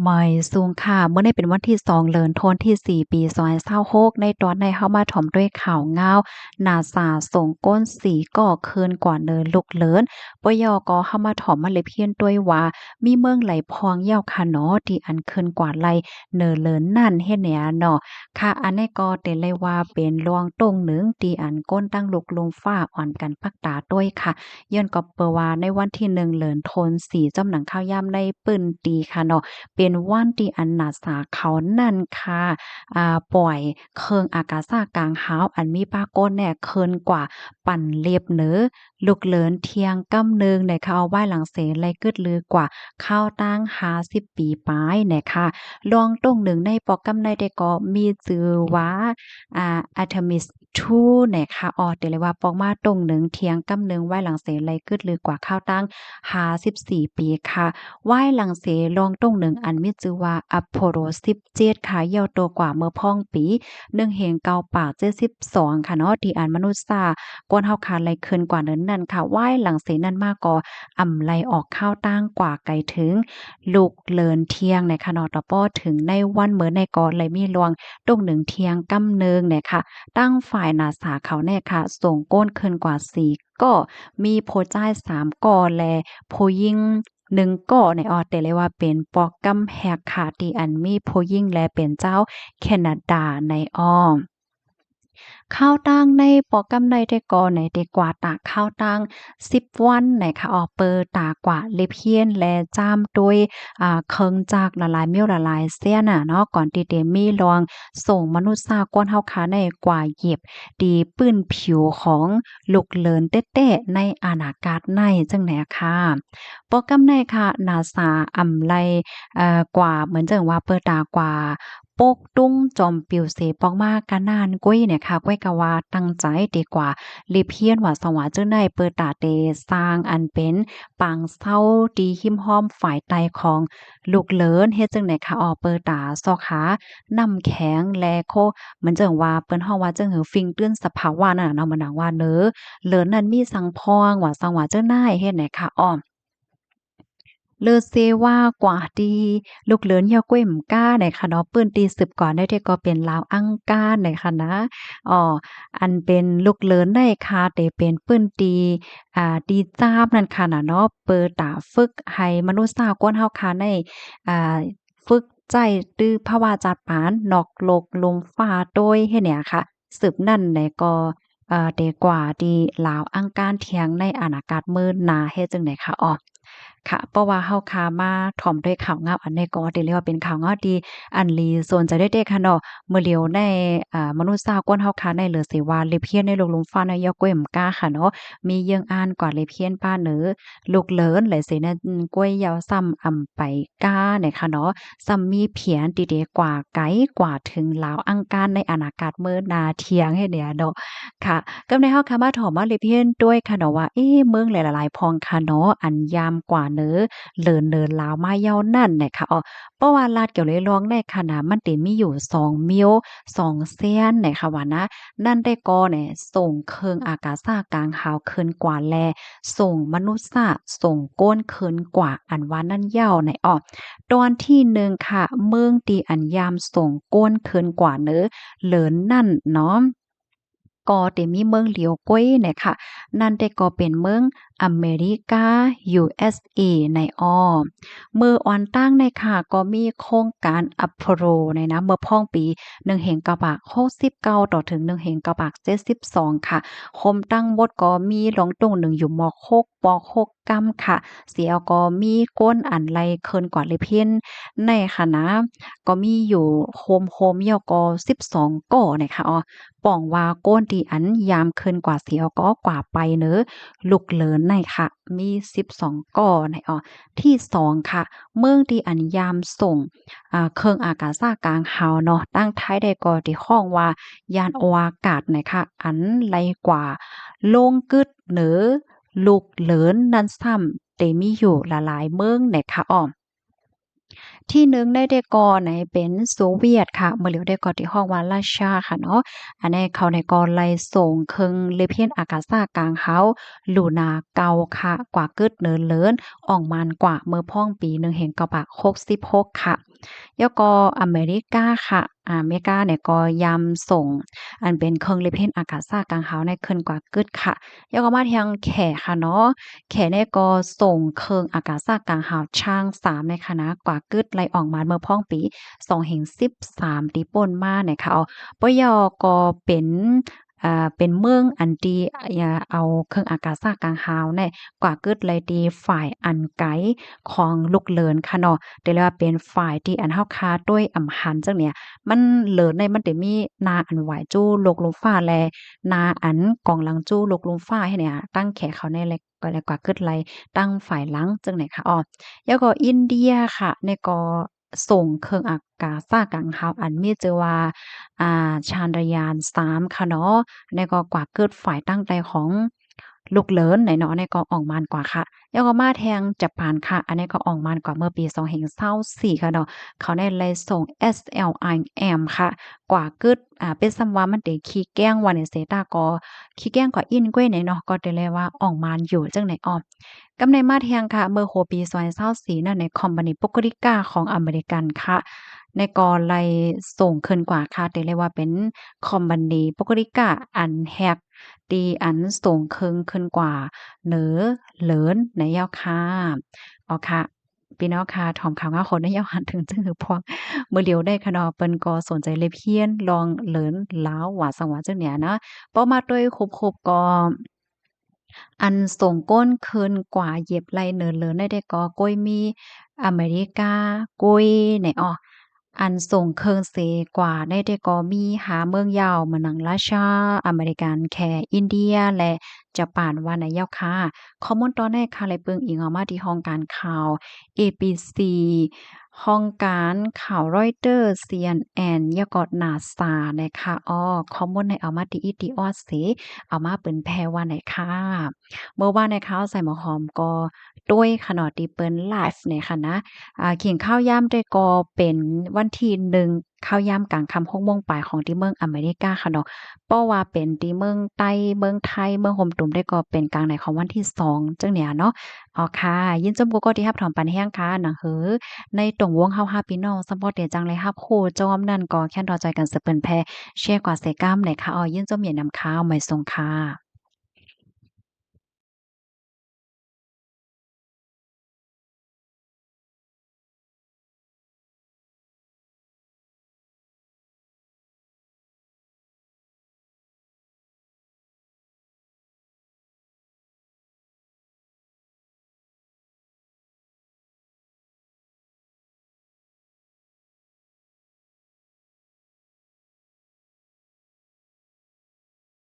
ໝາຍສູງຄ່ະ ມື້ນີ້ເປັນວັນທີສອງ ເລີນໂທນທີສີ່ ປີສອງພັນຊາວຫົກ ໃນຕອນໃນເຮົາມາຖອມດ້ວຍຂ່າວງາວ ນາສາສົ່ງໂກນສີ່ກໍຄືນກວ່າເນີລຸກເລີນ. ປະຍອກກໍເຮົາມາຖອມມາເລັບຮຽນດ້ວຍວ່າ ມີເມືອງໃດພອງເຍົາຄະເນາະ ທີ່ອັນຄືນກວ່າໄລ່ເນີເລີນນັ້ນເຮັດແນວເນາະ. ຄ່ະ ອັນນີ້ກໍເຕັນໄດ້ວ່າເປັນລວງຕົງໜຶ່ງ ທີ່ອັນຄົນທັງໂລກລຸ່ມຟ້າອ່ອນກັນປັກຕາດ້ວຍຄ່ະ. ຍ້ອນກໍເປີວ່າໃນວັນທີໜຶ່ງ ເລີນໂທນສີ່ ຈຳໜັງຂ່າວຍາມໃນພື້ນທີ່ຄ່ະເນາະ ເປັນວັນທີ່ອັນນາສາເຂົານັ້ນຄ່ະ ອາ ປ່ອຍເຄື່ອງອາກາສາກາງຫາວ ອັນມີປາກົນແນ່ເຄີນກວ່າປັນເລັບເນີລຸກເລີນທ່ຽງກຳໜຶ່ງແນ່ຄ່ະ ເອົາໄວ້ຫຼັງເສໄລກຶດລືກວ່າຄາວຕັ້ງຫ້າສິບປີປາຍແນ່ຄ່ະ. ລວງຕົງໜຶ່ງໃນໂປຣແກຣມໃນແຕ່ກໍມີຊື່ວ່າ ອາ Artemis two ແນ່ຄ່ະ ອອ ເຕັນໄດ້ວ່າປອກມາຕົງໜຶ່ງທ່ຽງກຳໜຶ່ງ ໄວ້ຫຼັງເສໄລກຶດລືກວ່າຄາວຕັ້ງຫ້າສິບສີ່ປີຄ່ະ. ໄວ້ຫຼັງເສລອງຕົງໜຶ່ງ ອັນມີຊື່ວ່າ Apollo ສິບເຈັດຄ່ະ ເຍົາໂຕກວ່າເມື່ອພອງປີໜຶ່ງເຮງເກົ້າປາກເຈັດສິບສອງຄ່ະເນາະ ທີ່ອັນມະນຸດສາກວນເຮົາຄ່ະໄລ່ຄືນກວ່າເນີນັ້ນຄ່ະ. ໄວ້ຫຼັງເສນັ້ນມາກໍອຳໄລ່ອອກຄາວຕັ້ງກວ່າໄກເຖິງ ລຸກເລີນທ່ຽງແນ່ຄ່ະເນາະ. ຕໍ່ພໍເຖິງໃນວັນເມີ້ໃນກໍໄດ້ມີລວງຕົງໜຶ່ງທ່ຽງກຳໜຶ່ງແນ່ຄ່ະ. ທາງຝ່າຍນາສາເຂົາແນ່ຄ່ະ ສົ່ງໂກນຄືນກວ່າສີ່ກໍ ມີຜູ້ຊາຍສາມກໍ ແລະ ຜູ້ຍິງໜຶ່ງກໍແນ່ ອອ ເຕັນໄດ້ວ່າເປັນໂປຣແກຣມແຮກຄ່ະ ທີ່ອັນມີຜູ້ຍິງ ແລະ ເປັນຊາວແຄນາດາໃນອ້ອມ. ຄາວຕັ້ງໃນໂປຣແກຣມໃນແຕ່ກໍໃນແຕ່ກວ່າຕາຄາວຕັ້ງສິບວັນໃນຄ່ະ ອອກເປີຕາກວ່າເລັບຮຽນ ແລະ ຈ້າມດ້ວຍ ອາ ເຄື່ອງຈັກຫຼາຍໆ ມີຫຼາຍໆເສັ້ນນະເນາະ ກ່ອນທີ່ເຕມີລອງສົ່ງມະນຸດສາກວນເຮົາຄ່ະໃນກວ່າເຫຍິບຕີພື້ນຜິວຂອງລຸກເລີນແຕ້ໆໃນອະນາກາດໃນຈັ່ງໃດຄ່ະ. ໂປຣແກຣມໃນຄ່ະ ນາສາອຳໄລ່ ເອີ່ ກວ່າ ເໝືອນຈັ່ງວ່າເປີຕາກວ່າ ປົກຕຸງຈອມປິວເສປອກມາກະນານກ້ວຍແນ່ຄ່ະ ກ້ວຍກະວ່າຕັ້ງໃຈເຕກວ່າເລັບຮຽນວ່າສັງຫວາເຈີໃນ ເປີຕາເຕສ້າງອັນເປັນປາງເຊົາທີ່ຮິມຫ້ອມຝ່າຍໃຕ້ຂອງລຸກເລີນ ເຮັດຈັ່ງໃດຄ່ະ ອອກເປີຕາຊອກຫານ້ຳແຂງ ແລະ ໂຄ ເໝືອນຈັ່ງວ່າເພິ່ນຮ້ອງວ່າຈັ່ງຫື ຟິງຕື່ນສະພາວະນັ້ນນະເນາະ ເໝືອນດັ່ງວ່າເນີເລີນນັ້ນມີສັງພອງວ່າສັງຫວາເຈີໃນ ເຮັດໃດຄ່ະ ອອ ເລີເຊວ່າກວ່າທີ່ລຸກເລີນເຍົາກ້ວຍໝ້າກ້າໃນຄ່ະເນາະ ພື້ນທີ່ສືບກ່ອນໃນແທ້ກໍເປັນລາວອັງການໃນຄ່ະນະ ອໍ ອັນເປັນລຸກເລີນໃນຄ່ະ ເຕເປັນພື້ນທີ່ ອາ ທີ່ຈາມນັ້ນຄ່ະນະເນາະ ເປີຕາຝຶກໃຫ້ມະນຸດສາກວນເຮົາຄ່ະໃນ ອາ ຝຶກໃຊ້ຕື້ພາວະຈັດປານນອກໂລກລຸ່ມຟ້າໂດຍເຮັດແນວຄ່ະ ສືບນັ້ນແຫຼະກໍ ເອີ ເຕກວ່າທີ່ລາວອັງການທ່ຽງໃນອະນາກາດເມີ້ໜ້າເຮັດຈັ່ງໃດຄ່ະ ອໍ ຄ່ະ ເພາະວ່າເຮົາຄ່ະມາຖອມດ້ວຍຂ່າວງາວອັນໃດກໍ ເຕເລີຍວ່າເປັນຂ່າວງາວທີ່ອັນລີສົນໃຈແທ້ໆຄ່ະເນາະ ເມື່ອລຽວໃນ ອາ ມະນຸດສາກວນເຮົາຄ່ະໃນເຫຼືອເສວ່າເລັບຮຽນໃນໂລກລຸ່ມຟ້າໃນເຍົາກ້ວຍໝ້າກ້າຄ່ະເນາະ ມີເຢີ້ງອ່ານກວ່າເລັບຮຽນປາເນີ ລຸກເລີນ ແລະ ເສນັ້ນກ້ວຍເຍົາຊ້ຳອຳໄປກ້າໃນຄ່ະເນາະ ຊ້ຳມີພຽນທີ່ເດກວ່າໄກກວ່າເຖິງລາວອັງການໃນອະນາກາດເມີ້ໜ້າທ່ຽງເຮັດແນວເນາະ ຄ່ະ ກຳໃນເຮົາຄ່ະມາຖອມມາເລັບຮຽນດ້ວຍຄ່ະເນາະວ່າ ເອ ເມືອງຫຼາຍໆພອງຄ່ະເນາະ ອັນຍາມກວ່າເນີ ເລີນເນີລາວມາເຍົານັ້ນແຫຼະຄ່ະ ອໍ ເພາະວ່າລາດກ່ຽວເລີຍລອງໃນຂະນະ ມັນເຕມີຢູ່ສອງມິວ ສອງແສນໃນຄ່ະວ່ານະ ນັ້ນແຕ່ກໍແນ່ ສົ່ງເຄື່ອງອາກາສາກາງຫາວຄືນກວ່າ ແລະ ສົ່ງມະນຸດສາ ສົ່ງໂກນຄືນກວ່າ ອັນວ່ານັ້ນເຍົາໃນ ອໍ ຕອນທີໜຶ່ງຄ່ະ ເມືອງທີ່ອັນຍາມສົ່ງໂກນຄືນກວ່າເນີ ເລີນນັ້ນເນາະ ກໍເຕມີເມືອງຫຼຽວກ້ວຍໃນຄ່ະ ນັ້ນແຕ່ກໍເປັນເມືອງອາເມລິກາ USA ໃນ ອໍ ເມືອງອອນຕາງໃນຄ່ະ ກໍມີໂຄງການ Apollo ໃນນະ ເມື່ອພອງປີໜຶ່ງເຮງເກົ້າປາກຫົກສິບເກົ້າຕໍ່ເຖິງໜຶ່ງເຮງເກົ້າປາກເຈັດສິບສອງຄ່ະ ຄົມທັງໝົດກໍມີລອງຕົງໜຶ່ງຢູ່ ມຫົກ ປອກຫົກ ກຳຂະ ເສຍກໍມີຄົນອັນໄລ່ເຄີນກວ່າເລັບຮຽນໃນຄະນະ ກໍມີຢູ່ໂຮມໆ ເຍົາກໍສິບສອງກໍໃນຄະ ອໍ ປ່ອງວ່າຄົນທີ່ອັນຍາມເຄີນກວ່າເສຍກໍກວ່າໄປເນີ ລຸກເລີນໃນຄະ ມີສິບສອງກໍໃນ ອໍ ທີສອງຄະ ເມືອງທີ່ອັນຍາມສົ່ງ ອາ ເຄື່ອງອາກາສາກາງເຮົາເນາະ ທາງໄທໄດ້ກໍທີ່ຮ້ອງວ່າ ຍານອວະກາດໃນຄະ ອັນໄລ່ກວ່າລົງກຶດເນີ ລຸກເລີນນັ້ນຊ້ຳ ເຕມີຢູ່ຫຼາຍໆເມືອງໃນຄະ ອໍ ທີໜຶ່ງໃນແຕ່ກໍໃນເປັນໂຊວຽດຄ່ະ, ເມື່ອຫຼຽວແຕ່ກໍທີ່ຮ້ອງວ່າຣັດເຊຍຄ່ະເນາະ. ອັນນີ້ເຂົາໃນກໍໄລ່ສົ່ງເຄື່ອງເລພຽນອາກາສາກາງຮາວລູນາເກົ່າຄ່ະ ກວ່າກຶດເນີເລີນອອກມານກວ່າເມື່ອພ້ອງປີໜຶ່ງເພັນເກົ້າຮ້ອຍຫົກສິບຫົກຄ່ະ. ແລ້ວກໍອາເມລິກາຄ່ະ, ອາເມລິການີ້ກໍຍາມສົ່ງອັນເປັນເຄື່ອງເລພຽນອາກາສາກາງຮາວໃນຂຶ້ນກວ່າກຶດຄ່ະ. ແລ້ວກໍມາທາງແຂກຄ່ະເນາະ, ແຂກນີ້ກໍສົ່ງເຄື່ອງອາກາສາກາງຮາວຊ້າງສາມໃນຂະນະກວ່າກຶດໄລ່ອອກມາເມື່ອພ້ອງປີສອງເພັນສິບສາມທີ່ປົນມານີ້ຄ່ະ. ເອົາ ປະເຍົາກໍເປັນ ເປັນເມືອງອັນທີ່ ເອົາເຄື່ອງອາກາສາກາງຮາວນີ້ກວ່າກຶດໄລ່ທີ່ຝ່າຍອັນໄກຂອງລູກເລີນຄ່ະເນາະ, ແຕ່ລະວ່າເປັນຝ່າຍທີ່ອັນເຮົາຄາດ້ວຍອຳຫັນຈັ່ງເນີ້ຍ. ມັນເລີນໃນມັນຈະມີໜ້າອັນຫວາຍຈູ້ໂລກລຸ່ມຟ້າ ແລະ ໜ້າອັນກອງຫຼັງຈູ້ໂລກລຸ່ມຟ້າໃຫ້ເນີ້ຍ, ຕັ້ງແຂເຂົາໃນ ແລະ ກວ່າກຶດໄລ່ຕັ້ງຝ່າຍຫຼັງຈັ່ງນີ້ຄ່ະ. ອໍ ແລ້ວກໍອິນເດຍຄ່ະ, ໃນກໍ ສົ່ງເຄື່ອງອາກາສາກາງຮາວອັນມີຊື່ວ່າ ອ່າ ຊານດຣະຍານສາມຄ່ະເນາະ, ໃນກໍກວ່າກຶດຝ່າຍຕັ້ງໃຕ້ຂອງລູກເລີນໃນເນາະ, ໃນກໍອອກມານກວ່າຄ່ະ. ແລ້ວກໍມາແທງຈະປານຄ່ະ, ອັນນີ້ກໍອອກມານກວ່າເມື່ອປີສອງເພັນຊາວສີ່ຄ່ະເນາະ, ເຂົາໄດ້ໄລ່ສົ່ງ ເອສ ແອລ ໄອ ເອັມ ຄ່ະ, ກວ່າກຶດ ອ່າ ເປັນສ່ຳວ່າມັນເຕຂີ້ແກ້ງວ່ານີ້ເສຍຕາກໍຂີ້ແກ້ງກວ່າອິນກ້ວຍໃນເນາະ, ກໍໄດ້ເລີຍວ່າອອກມານຢູ່ຈັ່ງໃນອອກ ກຳໃນມາແທງຄ່ະ, ເມື່ອຫົວປີສອງພັນຊາວສີ່ນັ້ນ ໃນຄອມພານີປຸກກະລິກະຂອງອາເມລິກັນຄ່ະ, ໃນກໍໄລ່ສົ່ງຂຶ້ນກວ່າຄ່ະ, ແຕ່ເລີຍວ່າເປັນຄອມພານີປຸກກະລິກະອັນແຮກ ທີ່ອັນສົ່ງເຄື່ອງຂຶ້ນກວ່າເນີເລີນໃນເຈົ້າຄ່ະ. ອໍຄ່ະ ພີ່ນ້ອງຄ່ະ, ຖອມຂ່າວງາວຄົນໃນເຈົ້າຫັນເຖິງຈະຫືອພວກ ມື້ດຽວໄດ້ຄ່ະເນາະ, ເພິ່ນກໍສົນໃຈເລັບຮຽນລອງເລີນລາວວ່າສັງວ່າຈັ່ງເນີ້ຍນະ. ເປົ້າມາດ້ວຍຄົບໆກໍ ອັນສົ່ງກົ້ນຄືນກວ່າເຢັບໄລ່ເນີເລີນໄດ້ແຕ່ກໍກ້ວຍມີອາເມລິກາກ້ວຍໃນອອກ, ອັນສົ່ງເຄື່ອງເສກວ່າໄດ້ແຕ່ກໍມີຫ້າເມືອງເຍົາ ເໝືອນໜັງຣັດເຊຍ, ອາເມລິກັນ, ແຄ, ອິນເດຍ ແລະ ຈະປານວ່າໃນເຈົ້າຄ່ະ. ຂໍ້ມູນຕອນນີ້ຄ່ະ ໄດ້ເບິ່ງອີງເອົາມາທີ່ຫ້ອງການຂ່າວ ເອ ບີ ຊີ ຫ້ອງການຂ່າວ Reuters, ຊີ ເອັນ ເອັນ ແລ້ວກໍ NASA ນະຄະ. ອໍ ຂໍ້ມູນໃຫ້ເອົາມາຕິອິດຕິອອດເສ ເອົາມາເຜີຍແຜ່ວ່າໃນຄະ. ເມື່ອວານໃນຄະ ສາຍໝໍຫອມກໍໂຕ້ຍຄະເນາະ ທີ່ເພິ່ນໄລຟ໌ໃນຄະນະ ອ່າ ກິນເຂົ້າຢາມແຕ່ກໍເປັນວັນທີໜຶ່ງ ເຂົ້າຢາມກາງຄ່ຳຫົກໂມງປາຍຂອງທີ່ເມືອງອາເມລິກາຄະເນາະ. ເພາະວ່າເປັນທີ່ເມືອງໃຕ້ ເມືອງໄທ ເມືອງຫົມຕຸມແຕ່ກໍເປັນກາງໃນຂອງວັນທີສອງ ຈັ່ງເນີ້ຍເນາະ. ອໍຄ່ະ ຍິນຊົມກູ່ໆທີ່ຮັບຖອມປັນແຮງຄ່ະ. ໜັງຫື ໃນຕົງວົງເຮົາຫາພີ່ນ້ອງ ສຳພອດເດຈັ່ງໄດ້ຮັບຮູ້ຈອມນັ້ນ ກໍແຄ້ນຕໍ່ຊ່ອຍກັນສືບເຜີຍແຜ່ ແຊກວ່າເສກຳແດ່ຄ່ະ. ອໍ ຍິນຊົມຍິນນຳຄ່ະ. ໝາຍສົ່ງຄ່ະ.